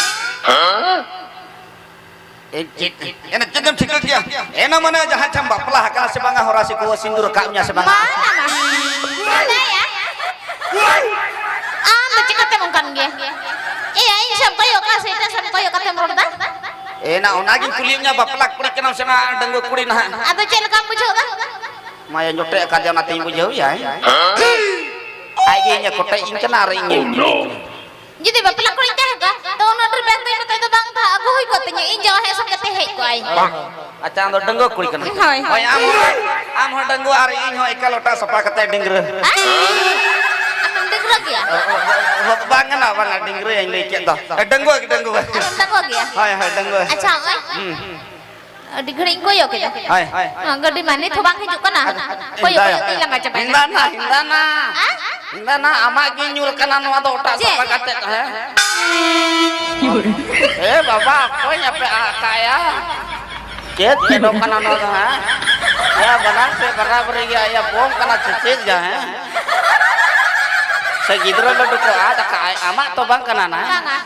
ᱮ, ᱪᱮᱫ? ᱮᱱᱟ ᱪᱮᱫ ᱮᱢ ᱴᱷᱤᱠᱟᱹ ᱠᱮᱭᱟ? ᱮᱱᱟ ᱢᱟᱱᱮ ᱡᱟᱦᱟᱸᱭ ᱴᱷᱮᱱ ᱵᱟᱯᱞᱟ ᱟᱠᱟᱱᱟ ᱥᱮ ᱵᱟᱝᱟ, ᱦᱚᱨᱟ ᱥᱤᱠᱩᱣᱟᱹ ᱥᱤᱸᱫᱩᱨ ᱟᱠᱟᱫ ᱢᱮᱭᱟ ᱥᱮ ᱵᱟᱝᱟ? ᱵᱟᱝᱟ, ᱵᱟᱝᱟ᱾ ᱵᱟᱰᱟᱭᱟ᱾ ᱟᱢ ᱫᱚ ᱪᱤᱠᱟᱹᱛᱮᱢ ᱚᱱᱠᱟᱱ ᱜᱮᱭᱟ? ᱮᱭᱟ, ᱤᱧ ᱥᱮᱫ ᱮᱢ ᱠᱚᱭᱚᱜ ᱠᱟᱜᱼᱟ ᱥᱮ ᱮᱴᱟᱜ ᱥᱮᱫ ᱮᱢ ᱠᱚᱭᱚᱜ ᱠᱟᱛᱮᱢ ᱨᱚᱲ ᱮᱫᱟ? ᱮᱱᱟ ᱚᱱᱟᱜᱤᱧ ᱠᱩᱞᱤᱭᱮᱫ ᱢᱮᱭᱟ, ᱵᱟᱯᱞᱟ ᱠᱩᱲᱤ ᱠᱟᱱᱟᱢ ᱥᱮ ᱱᱟ ᱰᱟᱺᱜᱩᱣᱟᱹ ᱠᱩᱲᱤ ᱱᱟᱦᱟᱜ? ᱟᱫᱚ ᱪᱮᱫ ᱞᱮᱠᱟᱢ ᱵᱩᱡᱷᱟᱹᱣ ᱮᱫᱟ? ᱢᱟᱭᱟ ᱡᱚᱴᱮᱫ ᱟᱠᱟᱫᱮᱭᱟ, ᱚᱱᱟᱛᱤᱧ ᱵᱩᱡᱷᱟᱹᱣ ᱮᱭᱟ᱾ ᱟᱡ ᱜᱮ ᱤᱧᱮ ᱠᱚᱴᱮᱡ ᱤᱧ ᱠᱟᱱᱟ ᱟᱨ ᱤᱧ ᱜᱮ᱾ ᱡᱩᱫᱤ ᱵᱟᱯᱞᱟ ᱠᱩᱲᱤᱧ ᱛᱟᱦᱮᱸ ᱠᱚᱜᱼᱟ, ᱛᱚ ᱩᱱᱟᱹᱜ ᱰᱷᱮᱨ ᱵᱮᱱ ᱫᱚᱧ ᱢᱮᱛᱟᱭ ᱫᱚ ᱵᱟᱝ ᱛᱟᱦᱮᱸ, ᱟᱹᱜᱩ ᱦᱩᱭ ᱠᱚᱜ ᱛᱤᱧᱟᱹ, ᱤᱧ ᱡᱟᱶᱟᱭ ᱦᱮᱡ ᱥᱚᱸᱜᱮ ᱛᱮ ᱦᱮᱡ ᱠᱚᱜᱼᱟᱭ᱾ ᱟᱪᱪᱷᱟ, ᱟᱢ ᱫᱚ ᱰᱟᱺᱜᱩᱣᱟᱹ ᱠᱩᱲᱤ ᱠᱟᱱᱟᱢ? ᱦᱳᱭ, ᱦᱳᱭ᱾ ᱦᱳᱭ, ᱟᱢ ᱦᱚᱸ, ᱟᱢ ᱦᱚᱸ ᱰᱟᱺᱜᱩᱣᱟᱹ ᱟᱨ ᱤᱧ ᱦᱚᱸ ᱮᱠᱟᱞ ᱚᱴᱟᱜ ᱥᱟᱯᱷᱟ ᱠᱟᱛᱮ ᱰᱤᱝᱨᱟᱹ᱾ ᱦᱮᱸ? ᱟᱢᱮᱢ ᱰᱤᱝᱨᱟᱹ ᱜᱮᱭᱟ? ᱵᱟᱝ ᱠᱟᱱᱟ, ᱵᱟᱝᱟ, ᱰᱤᱝᱨᱟᱹᱭᱟᱹᱧ ᱞᱟᱹᱭ ᱠᱮᱫ ᱫᱚ᱾ ᱰᱟᱺᱜᱩᱣᱟᱹ ᱜᱮ, ᱰᱟᱺᱜᱩᱣᱟᱹ᱾ ᱟᱢᱮᱢ ᱰᱟᱺᱜᱩᱣᱟᱹ ᱜᱮᱭᱟ? ᱦᱳᱭ, ᱦᱳᱭ, ᱰᱟᱺᱜᱩᱣᱟᱹ᱾ ᱟᱪᱪᱷᱟ, ᱦᱚᱸᱜᱼᱚᱭ᱾ ᱦᱩᱸ᱾ ᱟᱹᱰᱤ ᱜᱷᱟᱹᱲᱤᱡ ᱤᱧ ᱠᱚᱭᱚᱜ ᱠᱮᱫᱟ᱾ ᱦᱳᱭ᱾ ᱦᱚᱸ, ᱜᱟᱹᱰᱤ ᱢᱟ ᱱᱤᱛ ᱦᱚᱸ ᱵᱟᱝ ᱦᱤᱡᱩᱜ ᱠᱟᱱᱟ᱾ ᱠᱚᱭᱚᱜ ᱠᱚᱭᱚᱜ ᱛᱮᱧ ᱞᱟᱸᱜᱟ ᱪᱟᱵᱟᱭᱮᱱᱟ᱾ ᱦᱤᱸᱫᱟ ᱱᱟ, ᱦᱤᱸᱫᱟ ᱱᱟ᱾ ᱦᱮᱸ? ᱦᱤᱸᱫᱟ ᱱᱟ, ᱟᱢᱟᱜ ᱜᱮ ᱧᱩᱨ ᱠᱟᱱᱟ ᱱᱚᱣᱟ ᱫᱚ ᱚᱴᱟᱜ ᱪᱮᱫ? ᱥᱟᱯᱷᱟ ᱠᱟᱛᱮ, ᱦᱮᱸ? ᱮ ᱵᱟᱵᱟ, ᱚᱠᱚᱭ ᱧᱟᱯᱮ ᱟᱠᱟᱭᱟ? ᱪᱮᱫ ᱯᱮᱰᱚᱜ ᱠᱟᱱᱟ ᱱᱚᱣᱟ ᱫᱚ, ᱦᱮᱸ? ᱭᱟ ᱵᱟᱱᱟᱨ ᱥᱮ ᱵᱟᱨᱟᱵᱟᱨᱤ ᱜᱮᱭᱟ, ᱭᱟ ᱵᱚᱢ ᱠᱟᱱᱟ ᱥᱮ ᱪᱮᱫ ᱜᱮ, ᱦᱮᱸ? ᱥᱮ ᱜᱤᱫᱽᱨᱟᱹ ᱞᱟᱹᱰᱩ ᱠᱚ ᱟᱫ ᱟᱠᱟᱫ, ᱟᱢᱟᱜ ᱛᱚ ᱵᱟᱝ ᱠᱟᱱᱟ ᱱᱟ? ᱵᱟᱝᱟ᱾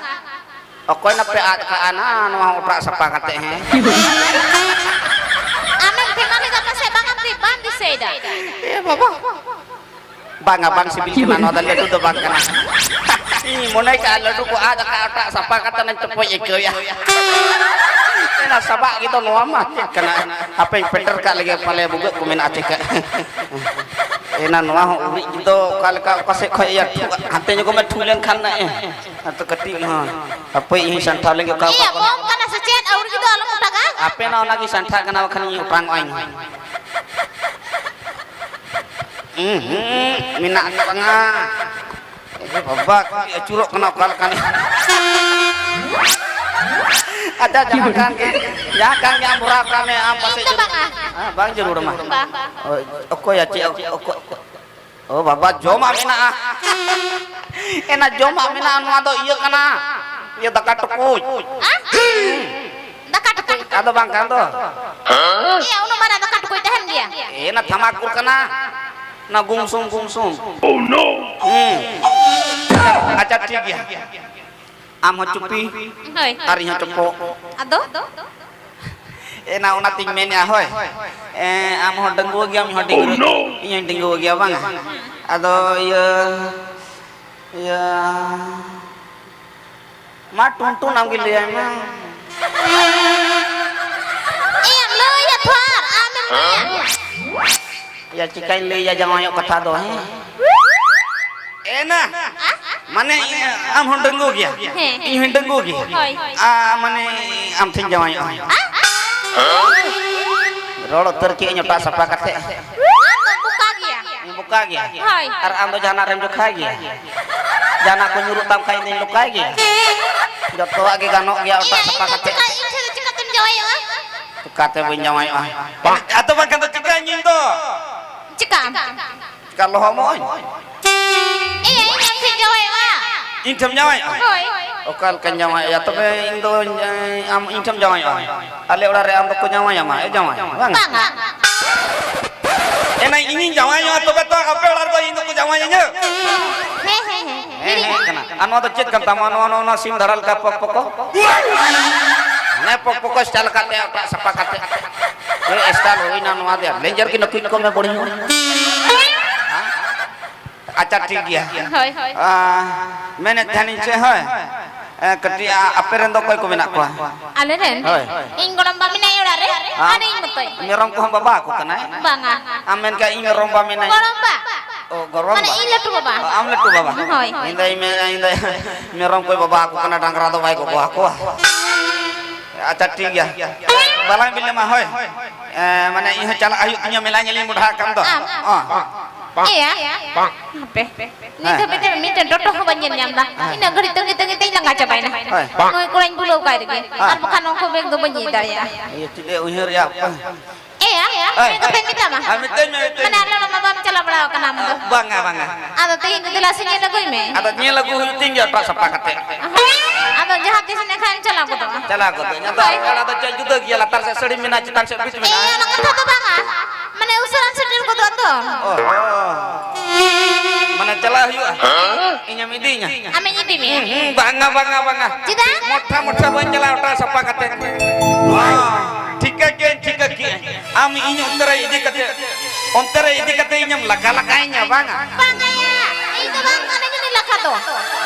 ᱚᱠᱚᱭ ᱱᱟᱯᱮ ᱟᱫ ᱠᱟᱜᱼᱟ ᱱᱟ ᱱᱚᱣᱟ ᱚᱴᱟᱜ ᱥᱟᱯᱷᱟ ᱠᱟᱛᱮ, ᱦᱮᱸ? ᱟᱢᱮᱢ ᱴᱷᱮᱢᱟ ᱞᱮᱫᱟ ᱯᱟᱥᱮ ᱵᱟᱝ, ᱟᱢ ᱫᱚ ᱵᱟᱢ ᱫᱤᱥᱟᱹᱭᱮᱫᱟ᱾ ᱮ ᱵᱟᱵᱟ, ᱵᱟᱝᱟ, ᱵᱟᱝ ᱥᱤᱵᱤᱞ ᱠᱟᱱᱟ, ᱱᱚᱣᱟ ᱫᱚ ᱞᱟᱹᱰᱩ ᱫᱚ ᱵᱟᱝ ᱠᱟᱱᱟ᱾ ᱤᱧ ᱢᱚᱱᱮ ᱠᱟᱜᱼᱟ ᱞᱟᱹᱰᱩ ᱠᱚ ᱟᱫ ᱟᱠᱟᱫ ᱚᱴᱟᱜ ᱥᱟᱯᱷᱟ ᱠᱟᱛᱮ ᱱᱟᱧ ᱪᱚᱯᱚᱡ ᱟᱹᱭᱠᱟᱹᱣᱭᱟ᱾ ᱮᱱᱟ ᱥᱟᱵᱟᱜ ᱜᱮᱫᱚ ᱱᱚᱣᱟ ᱢᱟ ᱪᱮᱫ ᱠᱟᱱᱟ? ᱦᱟᱯᱮᱧ ᱯᱮᱴᱮᱨ ᱠᱟᱜ ᱞᱮᱜᱮ, ᱯᱟᱞᱮ ᱵᱷᱩᱜᱟᱹᱜ ᱠᱚ ᱢᱮᱱᱟᱜᱼᱟ ᱪᱮᱠᱟ᱾ ᱮᱱᱟ ᱱᱚᱣᱟ ᱦᱚᱸ ᱩᱨᱤᱡ ᱫᱚ ᱚᱠᱟ ᱞᱮᱠᱟ, ᱚᱠᱟ ᱥᱮᱫ ᱠᱷᱚᱡ ᱤᱭᱟᱹ ᱴᱷᱩ-, ᱦᱟᱱᱛᱮ ᱧᱚᱜ ᱢᱮ, ᱴᱷᱩ ᱞᱮᱱᱠᱷᱟᱱ ᱱᱟ, ᱮ, ᱟᱫᱚ ᱠᱟᱹᱴᱤᱡ ᱦᱚᱸ ᱦᱟᱯᱮ ᱤᱧ ᱥᱟᱱᱴᱷᱟᱣ ᱞᱮᱱ ᱜᱮ ᱚᱠᱟ, ᱚᱠᱟ ᱤᱭᱟᱹ, ᱠᱷᱚᱱ᱾ ᱵᱚᱢ ᱠᱟᱱᱟ ᱥᱮ ᱪᱮᱫ? ᱟᱹᱣᱲᱤ ᱫᱚ ᱟᱞᱚᱢ ᱚᱴᱟᱜᱟ᱾ ᱟᱯᱮ ᱱᱟ ᱚᱱᱟ ᱜᱮ ᱥᱟᱱᱴᱷᱟᱜ ᱠᱟᱱᱟ, ᱵᱟᱠᱷᱟᱱ ᱤᱧ ᱚᱴᱟᱝ ᱚᱜᱼᱟ ᱤᱧ᱾ ᱦᱩᱸ, ᱦᱩᱸ, ᱢᱮᱱᱟᱜ ᱜᱮ ᱵᱟᱝᱟ᱾ ᱮ ᱵᱟᱵᱟ, ᱟᱹᱪᱩᱨᱚᱜ ᱠᱟᱱᱟ ᱚᱠᱟ ᱞᱮᱠᱟᱱᱤᱡ᱾ ᱟᱪᱪᱷᱟ, ᱡᱟᱦᱟᱸ ᱠᱟᱱ ᱜᱮ, ᱡᱟᱦᱟᱸ ᱠᱟᱱ ᱜᱮ, ᱟᱢ ᱵᱷᱚᱨᱟᱣ ᱠᱟᱜ ᱢᱮ, ᱟᱢ ᱯᱟᱥᱮᱡ ᱤᱧ ᱫᱚ ᱡᱟᱹᱨᱩᱲ-, ᱵᱟᱝᱟ᱾ ᱦᱮᱸ, ᱵᱟᱝ ᱡᱟᱹᱨᱩᱲ ᱟᱢᱟ᱾ ᱵᱟᱝ᱾ ᱚᱠᱚᱭ, ᱚᱠᱚᱭ ᱟᱪᱪᱷᱟ, ᱚᱠᱚᱭ, ᱚᱠᱚᱭ, ᱚᱠᱚᱭ? ᱚ ᱵᱟᱵᱟ, ᱡᱚᱢᱟᱜ ᱢᱮᱱᱟᱜᱼᱟ᱾ ᱮᱱᱟ ᱡᱚᱢᱟᱜ ᱢᱮᱱᱟᱜᱼᱟ, ᱱᱚᱣᱟ ᱫᱚ ᱤᱭᱟᱹ ᱠᱟᱱᱟ᱾ ᱤᱭᱟᱹ ᱫᱟᱠᱟ ᱴᱩᱠᱩᱡ᱾ ᱟ? ᱫᱟᱠᱟ ᱴᱩᱠᱩᱡ? ᱟᱫᱚ ᱵᱟᱝ ᱠᱷᱟᱱ ᱫᱚ᱾ ᱮᱭᱟ, ᱩᱱᱟᱹᱜ ᱢᱟᱨᱟᱝ ᱫᱟᱠᱟ ᱴᱩᱠᱩᱡ ᱛᱟᱦᱮᱱ ᱜᱮᱭᱟ? ᱮᱱᱟ ᱛᱷᱟᱢᱟᱠᱩᱨ ᱠᱟᱱᱟ᱾ ᱚᱱᱟ ᱜᱩᱢᱥᱩᱢ, ᱜᱩᱢᱥᱩᱢ᱾ ᱦᱩᱸ᱾ ᱟᱪᱪᱷᱟ, ᱴᱷᱤᱠ ᱜᱮᱭᱟ᱾ ᱟᱢ ᱦᱚᱸ ᱪᱩᱯᱤ᱾ ᱦᱳᱭ᱾ ᱟᱨ ᱤᱧ ᱦᱚᱸ ᱪᱚᱯᱚᱜ᱾ ᱟᱫᱚ? ᱮᱱᱟ ᱚᱱᱟᱛᱤᱧ ᱢᱮᱱᱮᱜᱼᱟ, ᱦᱳᱭ᱾ ᱮ, ᱟᱢ ᱦᱚᱸ ᱰᱟᱺᱜᱩᱣᱟᱹ ᱜᱮᱭᱟᱢ, ᱤᱧ ᱦᱚᱸ ᱰᱟᱺᱜᱩᱣᱟᱹ, ᱤᱧ ᱦᱚᱸᱧ ᱰᱟᱺᱜᱩᱣᱟᱹ ᱜᱮᱭᱟ, ᱵᱟᱝᱟ? ᱟᱫᱚ ᱤᱭᱟᱹ, ᱤᱭᱟᱹ, ᱢᱟ ᱴᱩᱱᱴᱩᱱ ᱟᱢᱜᱮ ᱞᱟᱹᱭᱟᱭ ᱢᱮ᱾ ᱮᱭᱟ, ᱞᱟᱹᱭᱟ ᱛᱷᱚᱨ, ᱟᱢᱮᱢ ᱞᱟᱹᱭᱟ᱾ ᱭᱟ, ᱪᱤᱠᱟᱹᱧ ᱞᱟᱹᱭᱟ ᱡᱟᱶᱟᱭᱚᱜ ᱠᱟᱛᱷᱟ ᱫᱚ, ᱦᱮᱸ? ᱮᱱᱟ, ᱢᱟᱱᱮ, ᱟᱢ ᱦᱚᱸ ᱰᱟᱺᱜᱩᱣᱟᱹ ᱜᱮᱭᱟ, ᱦᱮᱸ᱾ ᱤᱧ ᱦᱚᱸᱧ ᱰᱟᱺᱜᱩᱣᱟᱹ ᱜᱮᱭᱟ᱾ ᱦᱳᱭ᱾ ᱟ, ᱢᱟᱱᱮ, ᱟᱢ ᱴᱷᱮᱱ ᱡᱟᱶᱟᱭᱚᱜᱼᱟ᱾ ᱟ? ᱨᱚᱲ ᱩᱛᱟᱹᱨ ᱠᱮᱜ ᱟᱹᱧ ᱚᱴᱟᱜ ᱥᱟᱯᱷᱟ ᱠᱟᱛᱮ᱾ ᱟᱢ ᱫᱚᱢ ᱵᱚᱠᱟ ᱜᱮᱭᱟ᱾ ᱤᱧ ᱵᱚᱠᱟ ᱜᱮᱭᱟ? ᱦᱳᱭ᱾ ᱟᱨ ᱟᱢ ᱫᱚ ᱡᱟᱦᱟᱱᱟᱜ ᱨᱮᱢ ᱡᱚᱠᱷᱟ ᱜᱮᱭᱟ? ᱡᱟᱦᱟᱱᱟᱜ ᱠᱚ ᱧᱩᱨᱩᱜ ᱛᱟᱢ ᱠᱷᱟᱡ ᱤᱧ ᱫᱚᱧ ᱞᱚᱠᱟᱭ ᱜᱮᱭᱟ? ᱡᱚᱛᱚᱣᱟᱜ ᱜᱮ ᱜᱟᱱᱚᱜ ᱜᱮᱭᱟ ᱚᱴᱟᱜ ᱮᱭᱟ, ᱥᱟᱯᱷᱟ ᱤᱧ ᱫᱚ ᱠᱟᱛᱮ᱾ ᱪᱤᱠᱟ-, ᱤᱧ ᱴᱷᱮᱱ ᱫᱚ ᱪᱤᱠᱟᱹᱛᱮᱢ ᱡᱟᱶᱟᱭᱚᱜᱼᱟ? ᱠᱟᱛᱮ ᱵᱟᱹᱧ ᱡᱟᱶᱟᱭᱚᱜᱼᱟ᱾ ᱟᱫᱚ ᱵᱟᱝᱠᱷᱟᱱ ᱫᱚ ᱪᱤᱠᱟᱹᱧ ᱤᱧ ᱫᱚ? ᱪᱤᱠᱟᱹᱜ ᱟᱢ? ᱪᱤᱠᱟ ᱞᱚᱦᱚᱢᱚᱜ ᱟᱹᱧ? ᱮᱭᱟ, ᱤᱧ ᱟᱢ ᱴᱷᱮᱱ ᱡᱟᱶᱟᱭᱚᱜᱼᱟ᱾ ᱤᱧ ᱴᱷᱮᱱ ᱡᱟᱶᱟᱭᱚᱜᱼᱟ? ᱦᱳᱭ᱾ ᱚᱠᱟ ᱞᱮᱠᱟᱧ ᱡᱟᱶᱟᱭᱚᱜᱼᱟ? ᱛᱚᱵᱮ ᱤᱧ ᱫᱚ, ᱟᱢ ᱤᱧ ᱴᱷᱮᱱ ᱡᱟᱶᱟᱭᱚᱜᱼᱟ? ᱟᱞᱮ ᱚᱲᱟᱜ ᱨᱮ ᱟᱢ ᱫᱚᱠᱚ ᱡᱟᱶᱟᱭᱟᱢᱟ? ᱮ ᱡᱟᱶᱟᱭ, ᱵᱟᱝ? ᱵᱟᱝᱟ᱾ ᱮᱱᱟ ᱤᱧᱤᱧ ᱡᱟᱶᱟᱭᱚᱜᱼᱟ, ᱛᱚᱵᱮ ᱛᱚ ᱟᱯᱮ ᱚᱲᱟᱜ ᱨᱮᱫᱚ ᱤᱧ ᱫᱚᱠᱚ ᱡᱟᱶᱟᱭᱤᱧᱟᱹ᱾ ᱦᱮᱸ, ᱦᱮᱸ, ᱦᱮᱸ᱾ ᱦᱮᱸ, ᱦᱮᱸ, ᱠᱟᱱᱟ᱾ ᱟᱨ ᱱᱚᱣᱟ ᱫᱚ ᱪᱮᱫ ᱠᱟᱱ ᱛᱟᱢᱟ? ᱱᱚᱣᱟ, ᱱᱚᱣᱟ, ᱱᱚᱣᱟ ᱥᱤᱢ ᱫᱷᱟᱨᱟ ᱞᱮᱠᱟ ᱯᱚᱠ ᱯᱚᱠᱚ? ᱦᱟᱱᱮ ᱯᱚᱠ ᱯᱚᱠᱚ style ᱠᱟᱛᱮ ᱚᱴᱟᱜ ᱥᱟᱯᱷᱟ ᱠᱟᱛᱮ᱾ ᱪᱮᱫ style ᱦᱩᱭᱱᱟ ᱱᱚᱣᱟ ᱫᱚ? ᱞᱮᱸᱡᱮᱨ ᱜᱮ ᱱᱩᱠᱩᱧ ᱠᱚ ᱢᱮ ᱵᱚᱲᱤ ᱦᱚᱸ᱾ ᱟᱪᱪᱷᱟ, ᱴᱷᱤᱠ ᱜᱮᱭᱟ᱾ ᱦᱳᱭ, ᱦᱳᱭ᱾ ᱟ, ᱢᱮᱱᱮᱫ ᱛᱟᱦᱮᱱᱤᱧ ᱪᱮᱫ, ᱦᱳᱭ᱾ ᱮ, ᱠᱟᱹᱴᱤᱡ, ᱟ, ᱟᱯᱮ ᱨᱮᱱ ᱫᱚ ᱚᱠᱚᱭ ᱠᱚ ᱢᱮᱱᱟᱜ ᱠᱚᱣᱟ? ᱟᱞᱮ ᱨᱮᱱ? ᱦᱳᱭ᱾ ᱤᱧ ᱜᱚᱲᱚᱢ ᱵᱟ ᱢᱮᱱᱟᱭᱟ ᱚᱲᱟᱜ ᱨᱮ, ᱟ, ᱟᱨ ᱤᱧ ᱢᱚᱛᱚᱡ᱾ ᱢᱮᱨᱚᱢ ᱠᱚᱦᱚᱸ ᱵᱟᱵᱟ ᱟᱠᱚ ᱠᱟᱱᱟᱭ? ᱵᱟᱝᱟ᱾ ᱟᱢ ᱢᱮᱱ ᱠᱷᱟᱱ ᱤᱧ ᱢᱮᱨᱚᱢ ᱵᱟ ᱢᱮᱱᱟᱭ᱾ ᱜᱚᱲᱚᱢ ᱵᱟ᱾ ᱚ, ᱜᱚᱲᱚᱢ ᱢᱟᱱᱮ ᱵᱟ᱾ ᱤᱧ ᱞᱟᱹᱴᱩ ᱵᱟᱵᱟ᱾ ᱚ, ᱟᱢ ᱞᱟᱹᱴᱩ ᱵᱟᱵᱟ᱾ ᱦᱳᱭ᱾ ᱤᱧ ᱫᱚ, ᱤᱧ ᱫᱚ ᱢᱮᱨᱚᱢ ᱠᱚᱭ ᱵᱟᱵᱟ ᱟᱠᱚ ᱠᱟᱱᱟ, ᱰᱟᱝᱨᱟ ᱫᱚ ᱵᱟᱭ ᱜᱚᱜᱚ ᱟᱠᱚᱣᱟ᱾ ᱟᱪᱪᱷᱟ, ᱴᱷᱤᱠ ᱜᱮᱭᱟ᱾ ᱵᱟᱞᱟᱝ ᱵᱤᱞᱚᱢᱟ, ᱦᱳᱭ᱾ ᱮ, ᱢᱟᱱᱮ ᱤᱧ ᱦᱚᱸ ᱪᱟᱞᱟᱜ ᱦᱩᱭᱩᱜ ᱛᱤᱧᱟᱹ, ᱢᱮᱞᱟ ᱧᱮᱞᱤᱧ ᱢᱚᱰᱷᱟ ᱟᱠᱟᱱ ᱫᱚ᱾ ᱟᱢ? ᱚ᱾ ᱮᱭᱟ, ᱱᱤᱛ ᱦᱟᱹᱵᱤᱡ ᱛᱮ ᱢᱤᱫᱴᱮᱱ ᱴᱳᱴᱳ ᱦᱚᱸ ᱵᱟᱹᱧ ᱧᱮᱞ ᱧᱟᱢ ᱮᱫᱟ᱾ ᱦᱮᱸ᱾ ᱤᱱᱟᱹᱜ ᱜᱷᱟᱹᱲᱤᱡ ᱛᱟᱺᱜᱤ ᱛᱟᱺᱜᱤ ᱛᱮᱧ ᱞᱟᱸᱜᱟ ᱪᱟᱵᱟᱭᱮᱱᱟ᱾ ᱦᱳᱭ᱾ ᱱᱩᱭ ᱠᱚᱲᱟᱧ ᱵᱩᱞᱟᱹᱣ ᱠᱟᱭ ᱨᱮᱜᱮ᱾ ᱦᱮᱸ᱾ ᱟᱨ ᱵᱟᱠᱷᱟᱱ ᱩᱱᱠᱩ ᱵᱮᱜᱽ ᱫᱚ ᱵᱟᱹᱧ ᱤᱫᱤ ᱫᱟᱲᱮᱭᱟᱜᱼᱟ᱾ ᱤᱭᱟᱹ, ᱪᱮᱫ ᱮ ᱩᱭᱦᱟᱹᱨᱮᱜᱼᱟ? ᱮᱭᱟ, ᱦᱮᱸ᱾ ᱢᱤᱫ ᱠᱟᱛᱷᱟᱧ ᱢᱮᱛᱟᱢᱟ᱾ ᱦᱮᱸ, ᱢᱮᱛᱟᱹᱧ ᱢᱮ, ᱢᱮᱛᱟᱹᱧ ᱢᱟᱱᱮ ᱢᱮ᱾ ᱟᱞᱮ ᱚᱲᱟᱜ ᱢᱟ ᱵᱟᱢ ᱪᱟᱞᱟᱣ ᱵᱟᱲᱟ ᱟᱠᱟᱱᱟ ᱟᱢ ᱫᱚ᱾ ᱵᱟᱝᱟ, ᱵᱟᱝᱟ᱾ ᱟᱫᱚ ᱛᱮᱦᱮᱧ ᱫᱚ ᱫᱮᱞᱟ ᱥᱮ ᱧᱮᱞ ᱟᱹᱜᱩᱭ ᱢᱮ᱾ ᱟᱫᱚ ᱧᱮᱞ ᱟᱹᱜᱩ ᱦᱩᱭᱩᱜ ᱛᱤᱧ ᱜᱮᱭᱟ ᱚᱴᱟᱜ ᱥᱟᱯᱷᱟ ᱠᱟᱛᱮ᱾ ᱟᱫᱚ ᱡᱟᱦᱟᱸ ᱛᱤᱥ ᱮᱱᱮᱠᱷᱟᱱ ᱪᱟᱞᱟᱣ ᱜᱚᱫᱚᱜᱼᱟ᱾ ᱪᱟᱞᱟᱣ ᱜᱚᱫᱚᱜ ᱟᱹᱧ᱾ ᱟᱫᱚ ᱦᱳᱭ᱾ ᱟᱯᱮ ᱚᱲᱟᱜ ᱫᱚ ᱪᱮᱫ ᱡᱩᱫᱟᱹ ᱜᱮᱭᱟ, ᱞᱟᱛᱟᱨ ᱥᱮᱫ ᱥᱟᱹᱲᱤᱢ ᱢᱮᱱᱟᱜᱼᱟ, ᱪᱮᱛᱟᱱ ᱥᱮᱫ ᱵᱷᱤᱛ ᱢᱮᱱᱟᱜᱼᱟ᱾ ᱮᱭ, ᱚᱱᱟ ᱠᱟᱛᱷᱟ ᱫᱚ ᱵᱟᱝᱟ᱾ ᱢᱟᱱᱮ ᱩᱥᱟᱹᱨᱟᱢ ᱥᱮᱴᱮᱨ ᱜᱚᱫᱚᱜᱼᱟ ᱛᱚ᱾ ᱚ, ᱚ᱾ ᱢᱟᱱᱮ ᱪᱟᱞᱟᱜ ᱦᱩᱭᱩᱜᱼᱟ? ᱤᱧᱮᱢ ᱤᱫᱤᱧᱟ? ᱟᱢᱤᱧ ᱤᱫᱤ ᱢᱮᱭᱟ᱾ ᱦᱩᱸ, ᱦᱩᱸ, ᱵᱟᱝᱟ, ᱵᱟᱝᱟ, ᱵᱟᱝᱟ᱾ ᱪᱮᱫᱟᱜ? ᱢᱚᱴᱷᱟ, ᱢᱚᱴᱷᱟ ᱵᱟᱹᱧ ᱪᱟᱞᱟᱜᱼᱟ, ᱚᱴᱟᱜ ᱥᱟᱯᱷᱟ ᱠᱟᱛᱮ᱾ ᱦᱚᱸ, ᱴᱷᱤᱠᱟᱹ ᱠᱮᱜᱼᱟᱹᱧ, ᱴᱷᱤᱠᱟᱹ ᱠᱮᱜᱼᱟᱹᱧ᱾ ᱟᱢ ᱤᱧ ᱚᱱᱛᱮ ᱨᱮ ᱤᱫᱤ ᱠᱟᱛᱮ, ᱚᱱᱛᱮ ᱨᱮ ᱤᱫᱤ ᱠᱟᱛᱮ ᱤᱧᱮᱢ ᱞᱟᱠᱟ ᱞᱟᱠᱟᱭᱤᱧᱟ, ᱵᱟᱝᱟ? ᱵᱟᱝᱟ ᱭᱟ, ᱤᱧ ᱫᱚ ᱵᱟᱝ ᱠᱟᱹᱱᱟᱹᱧ ᱩᱱᱤ ᱞᱟᱠᱟ ᱫᱚ᱾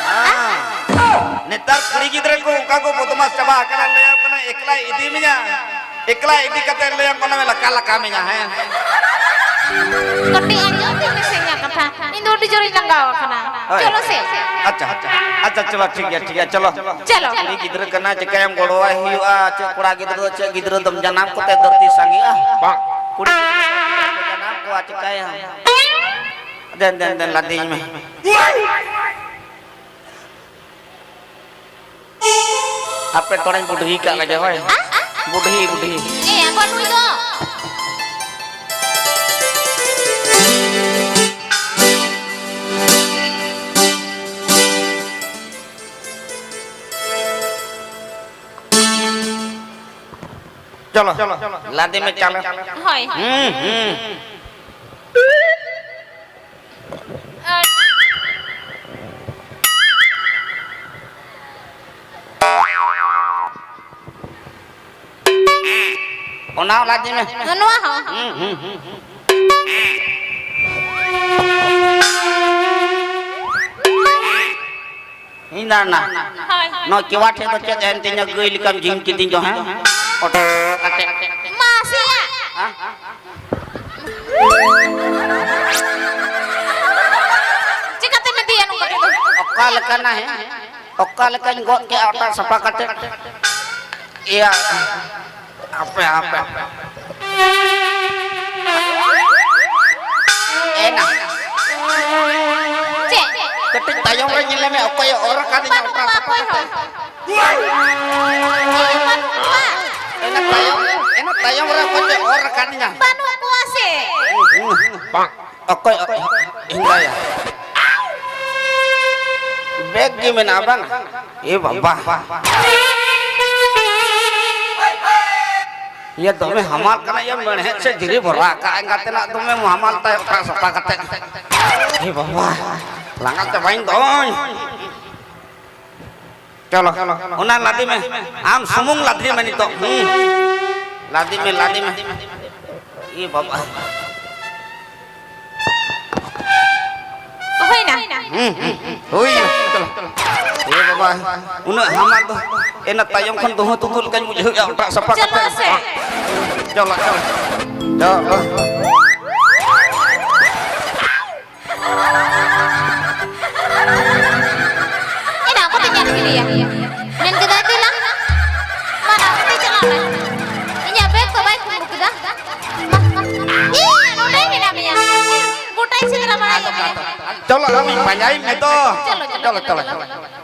ᱦᱮᱸ᱾ ᱱᱮᱛᱟᱨ ᱠᱩᱲᱤ ᱜᱤᱫᱽᱨᱟᱹ ᱠᱚ ᱚᱱᱠᱟ ᱠᱚ ᱵᱚᱫᱢᱟᱥ ᱪᱟᱵᱟ ᱟᱠᱟᱱᱟ, ᱞᱟᱹᱭᱟᱢ ᱠᱟᱱᱟ, ᱮᱠᱞᱟᱭ ᱤᱫᱤ ᱢᱮᱭᱟ᱾ ᱮᱠᱞᱟ ᱤᱫᱤ ᱠᱟᱛᱮ ᱞᱟᱹᱭᱟᱢ ᱠᱟᱱᱟ, ᱞᱟᱠᱟ ᱞᱟᱠᱟ ᱢᱮᱭᱟ, ᱦᱮᱸ᱾ ᱠᱟᱹᱴᱤᱡ ᱟᱸᱡᱚᱢ ᱵᱤᱱ ᱥᱮ ᱤᱧᱟᱹᱜ ᱠᱟᱛᱷᱟ, ᱤᱧ ᱫᱚ ᱟᱹᱰᱤ ᱡᱳᱨᱤᱧ ᱞᱟᱸᱜᱟᱣ ᱟᱠᱟᱱᱟ᱾ ᱦᱳᱭ᱾ ᱪᱚᱞᱚ ᱥᱮ᱾ ᱟᱪᱪᱷᱟ, ᱟᱪᱪᱷᱟ, ᱟᱪᱪᱷᱟ, ᱪᱚᱞᱚ, ᱴᱷᱤᱠ ᱜᱮᱭᱟ, ᱴᱷᱤᱠ ᱜᱮᱭᱟ, ᱪᱚᱞᱚ᱾ ᱪᱚᱞᱚ᱾ ᱠᱩᱲᱤ ᱜᱤᱫᱽᱨᱟᱹ ᱠᱟᱱᱟ, ᱪᱤᱠᱟᱹᱭᱟᱢ, ᱜᱚᱲᱚᱣᱟᱭ ᱦᱩᱭᱩᱜᱼᱟ᱾ ᱪᱮᱫ ᱠᱚᱲᱟ ᱜᱤᱫᱽᱨᱟᱹ ᱫᱚ, ᱪᱮᱫ ᱜᱤᱫᱽᱨᱟᱹ ᱫᱚᱢ ᱡᱟᱱᱟᱢ ᱠᱚᱛᱮ ᱫᱷᱟᱹᱨᱛᱤ ᱥᱟᱸᱜᱮᱜᱼᱟ? ᱠᱩᱲᱤ ᱜᱤᱫᱽᱨᱟᱹ ᱠᱚ ᱡᱟᱱᱟᱢ ᱠᱚᱣᱟ, ᱪᱤᱠᱟᱹᱭᱟᱢ? ᱫᱮᱱ, ᱫᱮᱱ, ᱫᱮᱱ, ᱞᱟᱫᱮᱭᱤᱧ ᱢᱮ᱾ ᱦᱟᱯᱮ ᱛᱷᱚᱲᱟᱧ ᱵᱩᱰᱷᱤ ᱠᱟᱜ ᱞᱮᱜᱮ, ᱦᱳᱭ᱾ ᱵᱩᱰᱷᱤ, ᱵᱩᱰᱷᱤ᱾ ᱮ, ᱟᱠᱚ ᱱᱩᱭ ᱫᱚ᱾ ᱪᱚᱞᱚ, ᱞᱟᱫᱮ ᱢᱮ ᱪᱟᱞᱚ᱾ ᱦᱳᱭ᱾ ᱦᱩᱸ, ᱦᱩᱸ᱾ ᱚᱱᱟ ᱦᱚᱸ ᱞᱟᱫᱮ ᱢᱮ᱾ ᱱᱚᱣᱟ ᱦᱚᱸ᱾ ᱦᱩᱸ, ᱦᱩᱸ, ᱦᱩᱸ, ᱦᱩᱸ᱾ ᱤᱧ ᱫᱟ ᱱᱟ᱾ ᱦᱳᱭ᱾ ᱱᱚᱣᱟ ᱠᱮᱣᱟ ᱴᱷᱮᱡ ᱫᱚ ᱪᱮᱫ ᱮᱱ ᱛᱤᱧᱟ, ᱜᱟᱹᱭ ᱞᱮᱠᱟᱢ ᱡᱷᱤᱝ ᱠᱤᱫᱤᱧ ᱫᱚ, ᱦᱮᱸ? ᱚᱴᱮ ᱠᱟᱛᱮ᱾ ᱢᱟᱥᱮᱭᱟ᱾ ᱦᱮᱸ? ᱪᱤᱠᱟᱹᱛᱮᱢ ᱤᱫᱤᱭᱟ ᱱᱚᱝᱠᱟ ᱛᱮᱫᱚ? ᱚᱠᱟ ᱞᱮᱠᱟᱱᱟ, ᱦᱮᱸ? ᱚᱠᱟ ᱞᱮᱠᱟᱧ ᱜᱚᱫ ᱠᱮᱜᱼᱟ ᱚᱴᱟᱜ ᱥᱟᱯᱷᱟ ᱠᱟᱛᱮ? ᱤᱭᱟᱹ, ᱦᱟᱯᱮ, ᱦᱟᱯᱮ᱾ ᱮᱱᱟ᱾ ᱪᱮᱫ? ᱠᱟᱹᱴᱤᱡ ᱛᱟᱭᱚᱢ ᱨᱮ ᱧᱮᱞᱮ ᱢᱮ, ᱚᱠᱚᱭᱮ ᱚᱨ ᱟᱠᱟᱫᱤᱧᱟ ᱵᱟᱹᱱᱩᱜ ᱚᱴᱟᱜ ᱠᱚᱣᱟ ᱥᱟᱯᱷᱟ ᱚᱠᱚᱭ ᱠᱟᱛᱮ? ᱦᱚᱸ᱾ ᱮ, ᱵᱟᱹᱱᱩᱜ ᱠᱚᱣᱟ᱾ ᱮᱱᱟ ᱛᱟᱭᱚᱢ, ᱮᱱᱟ ᱛᱟᱭᱚᱢ ᱨᱮ ᱚᱠᱚᱭ ᱪᱚᱭ ᱚᱨ ᱟᱠᱟᱫᱤᱧᱟ? ᱵᱟᱹᱱᱩᱜ ᱠᱚᱣᱟ ᱥᱮ᱾ ᱵᱟᱝ᱾ ᱚᱠᱚᱭ, ᱚᱠᱚᱭ? ᱦᱮᱸᱫᱟᱭᱟ᱾ ᱵᱮᱜᱽ ᱜᱮ ᱢᱮᱱᱟᱜᱼᱟ ᱵᱟᱝ? ᱮ ᱵᱟᱵᱟ᱾ ᱤᱭᱟᱹ ᱫᱚᱢᱮ ᱦᱟᱢᱟᱞ ᱠᱟᱱᱟ, ᱤᱭᱟᱹ ᱢᱮᱬᱦᱮᱫ ᱥᱮ ᱫᱷᱤᱨᱤ ᱵᱷᱚᱨᱟ ᱠᱟᱜᱼᱟ, ᱮᱸᱜᱟᱛᱮᱱᱟᱜ ᱫᱚᱢᱮ ᱦᱟᱢᱟᱞ ᱛᱟᱭ ᱚᱴᱟᱜ ᱥᱟᱯᱷᱟ ᱠᱟᱛᱮ᱾ ᱮ ᱵᱟᱵᱟ, ᱞᱟᱸᱜᱟ ᱪᱟᱵᱟᱭᱮᱱ ᱫᱚᱧ᱾ ᱪᱚᱞᱚ, ᱚᱱᱟ ᱞᱟᱫᱮ ᱢᱮ᱾ ᱟᱢ ᱥᱩᱢᱩᱝ ᱞᱟᱫᱮ ᱢᱮ ᱱᱤᱛᱚᱜ᱾ ᱦᱩᱸ᱾ ᱞᱟᱫᱮ ᱢᱮ, ᱞᱟᱫᱮ ᱢᱮ᱾ ᱮ ᱵᱟᱵᱟ᱾ ᱦᱩᱭᱱᱟ᱾ ᱦᱩᱸ, ᱦᱩᱸ, ᱦᱩᱸ᱾ ᱦᱩᱭᱱᱟ᱾ ᱪᱚᱞᱚ᱾ ᱮ ᱵᱟᱵᱟ, ᱩᱱᱟᱹᱜ ᱦᱟᱢᱟᱞ ᱫᱚ᱾ ᱮᱱᱟ ᱛᱟᱭᱚᱢ ᱠᱷᱚᱱ ᱫᱩᱦᱟᱹ ᱛᱩᱫᱩᱜ ᱞᱮᱠᱟᱧ ᱵᱩᱡᱷᱟᱹᱣᱮᱫᱼᱟ, ᱚᱴᱟᱜ ᱥᱟᱯᱷᱟ ᱠᱟᱛᱮ᱾ ᱪᱚᱞᱚ, ᱪᱚᱞᱚ᱾ ᱪᱚᱞᱚ᱾ ᱮᱱᱟ ᱚᱠᱚᱭ ᱯᱮ ᱧᱮᱞ ᱠᱮᱫᱮᱭᱟ? ᱢᱮᱱ ᱠᱮᱫᱟᱭ ᱫᱮᱞᱟ᱾ ᱢᱟᱱᱟ ᱠᱟᱛᱮ ᱪᱟᱞᱟᱣ ᱱᱟᱭ᱾ ᱤᱧᱟᱹᱜ ᱵᱮᱜᱽ ᱫᱚ ᱵᱟᱭ ᱠᱩᱢᱵᱽᱲᱩ ᱠᱮᱫᱟ᱾ ᱢᱟ, ᱢᱟ᱾ ᱤᱭᱟᱹ, ᱱᱚᱰᱮ ᱢᱮᱱᱟᱜ ᱢᱮᱭᱟ᱾ ᱜᱚᱴᱟᱧ ᱥᱮᱸᱫᱽᱨᱟ ᱵᱟᱲᱟᱭᱮᱫ ᱢᱮᱭᱟ᱾ ᱪᱚᱞᱚ, ᱟᱢᱤᱧ ᱯᱟᱸᱡᱟᱭᱮᱫ ᱢᱮ ᱛᱚ᱾ ᱪᱚᱞᱚ, ᱪᱚᱞᱚ, ᱪᱚᱞᱚ, ᱪᱚᱞᱚ, ᱪᱚᱞᱚ᱾ ᱪᱚᱞᱚ᱾